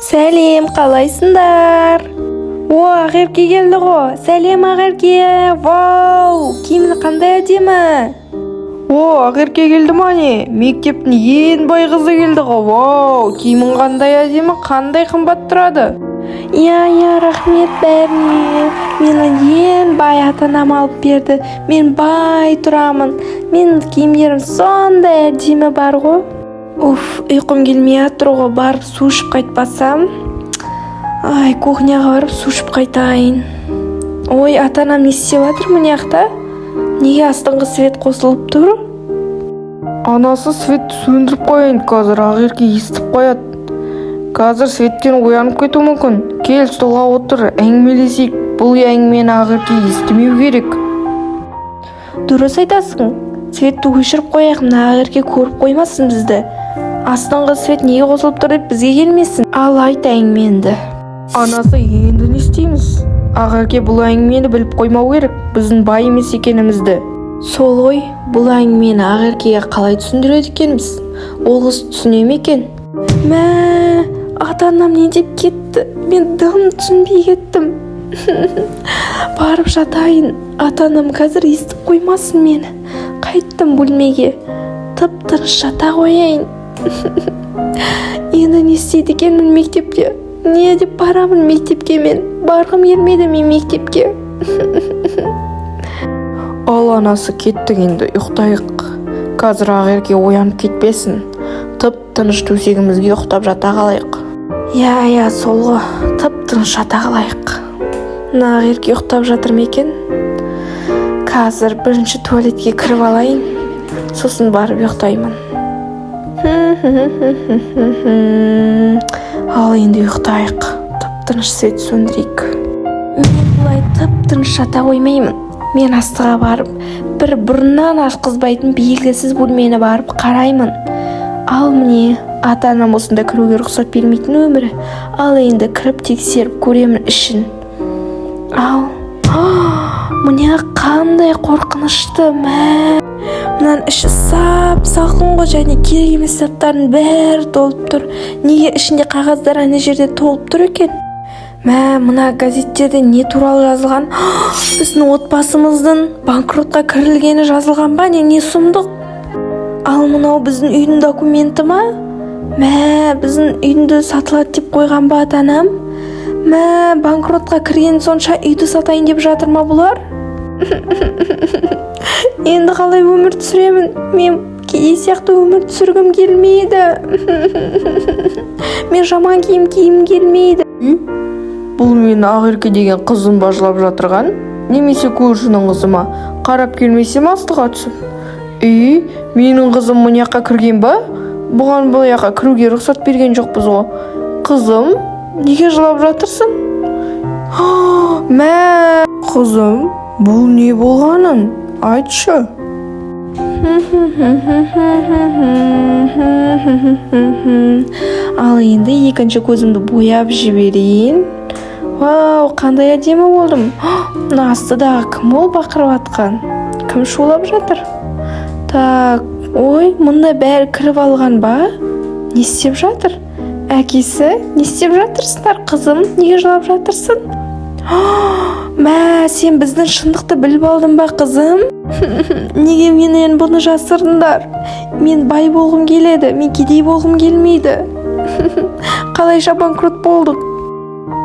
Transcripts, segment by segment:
Сәлем, қалайсыңдар? О, Ақерке келді ғой! Сәлем, Ақерке! Вау, киімің қандай әдемі! О, Ақерке келді ма, не? Мектептің ең бай қызы келді ғой! Вау, киімің қандай әдемі, қандай қымбат тұрады? Иә, рахмет бәріне. Мені ең бай ата анам алып берді. Мен бай тұрамын. Менің киімдерім сондай әдемі бар ғой. Уф, ұйқым келмей жатыр ғой. Барып су ішіп қайтпасам. Ай, кухняға барып су ішіп қайтайын. Ой, ата анам не істеп жатыр мына жақта? Неге астыңғы свет қосылып тұр? Анасы, светті сөндіріп қояйын, қазір Ақерке естіп қояды. Қазір светтен оянып кетуі мүмкін. Кел, столға отыр, әңгімелесейік. Бұл әңгімені Ақерке естімеу керек. Дұрыс айтасың. Светті өшіріп қояйық, мына Ақерке көріп қоймасын бізді. Астыңғы свет неге қосылып тұр деп бізге келмесін. Ал, айт әңгімеңді. Анасы, енді не істейміз? Ақерке бұл әңгімені біліп қоймау керек, біздің бай емес екенімізді. Сол ғой, бұл әңгімені Ақеркеге қалай түсіндіреді екенбіз? Ол қыз түсіне ме екен? Мә, ата анам не деп кетті? Мен дым түсінбей кеттім. Барып жатайын, ата анам қазір естіп қоймасын мені. Қайттым бөлмеге, тып тыныш жата қояйын. Енді не істейді екенмін мектепте? Не деп барамын мектепке? Мен барғым келмейді мен мектепке. Ал, анасы, кеттік енді, ұйықтайық. Қазір Ақерке оянып кетпесін. Тып тыныш төсегімізге ұйықтап жата қалайық. Иә, сол ғой, тып тыныш жата қалайық. Мына Ақерке ұйықтап жатыр ма екен? Қазір бірінші туалетке кіріп алайын, сосын барып ұйықтаймын. Ал енді ұйықтайық. Тып тыныш свет сөндірейік. Мен бұлай тып тыныш жата қоймаймын. Мен астыға барып, бір бұрыннан ашқызбайтын белгісіз бөлмені барып қараймын. Ал міне, ата анам осында кіруге рұқсат бермейтін өмірі. Ал енді кіріп тексеріп көремін ішін. Ал міне, қандай қорқынышты! Мә, мынаның іші сап салқын ғой және керек емес заттардың бәрі толып тұр. Неге ішінде қағаздар ана жерде толып тұр екен? Мә, мына газеттерде не туралы жазылған? Біздің отбасымыздың банкротқа кірілгені жазылған ба, не? Не сұмдық! Ал мынау біздің үйдің документі ма? Мә, біздің үйді сатылады деп қойған ба ата анам? Мә, банкротқа кірген сонша, үйді сатайын деп жатыр ма бұлар? Енді қалай өмір түсіремін? Мен кедей сияқты өмір түсіргім келмейді. Мен жаман киім кигім келмейді. Бұл менің Ақерке деген қызым ба жылап жатырған, немесе көршінің қызы ма? Қарап келмесем астыға түсіп. Үй, менің қызым мына жаққа кірген ба? Бұған бұл жаққа кіруге рұқсат берген жоқпыз ғой. Қызым, неге жылап жатырсың? Мә, қызым, бұл не болғанын айтшы. Ал енді екінші көзімді бояп жіберейін. Вау, қандай әдемі болдым! Мына астыдағы кім ол бақырып жатқан? Кім шулап жатыр? Так, ой, мұнда бәрі кіріп алған ба? Не істеп жатыр? Әкесі, не істеп жатырсыңдар? Қызым, неге жылап жатырсың? Мә, сен біздің шындықты біліп алдың ба, қызым? Неге менен бұны жасырдыңдар? Мен бай болғым келеді, мен кедей болғым келмейді. Қалайша банкрот болдық?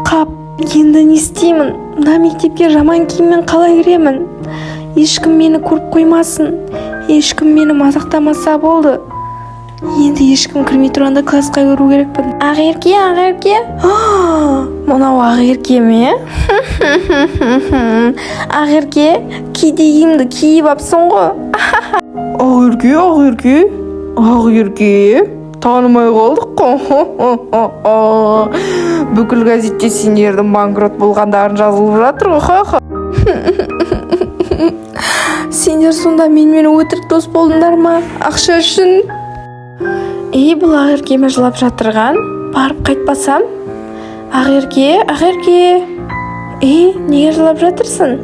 Қап, енді не істеймін? Мына мектепке жаман киіммен қалай кіремін? Ешкім мені көріп қоймасын, ешкім мені мазақтамаса болды. Енді ешкім кірмей тұрғанда классқа кіру керекпін. Ақерке, Ақерке! Мынау Ақерке ме? Ақерке, кедей киімді киіп апсың ғой. Ақерке, Ақерке, Ақерке, танымай қалдық қой. Бүкіл газетте сендердің банкрот болғандарың жазылып жатыр ғой, ха ха. Сендер сонда менімен өтірік дос болдыңдар ма ақша үшін? Ей, бұл Ақерке ме жылап жатырған? Барып қайтпасам. Ақерке, Ақерке! Ей, неге жылап жатырсың?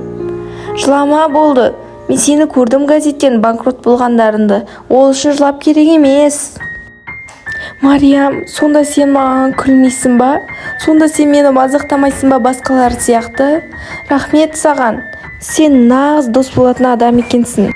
Жылама, болды. Мен сені көрдім газеттен, банкрот болғандарыңды. Ол үшін жылап керек емес. Мариям, сонда сен маған күлмейсің ба? Сонда сен мені мазақтамайсың ба басқалар сияқты? Рахмет саған, сен нағыз дос болатын адам екенсің.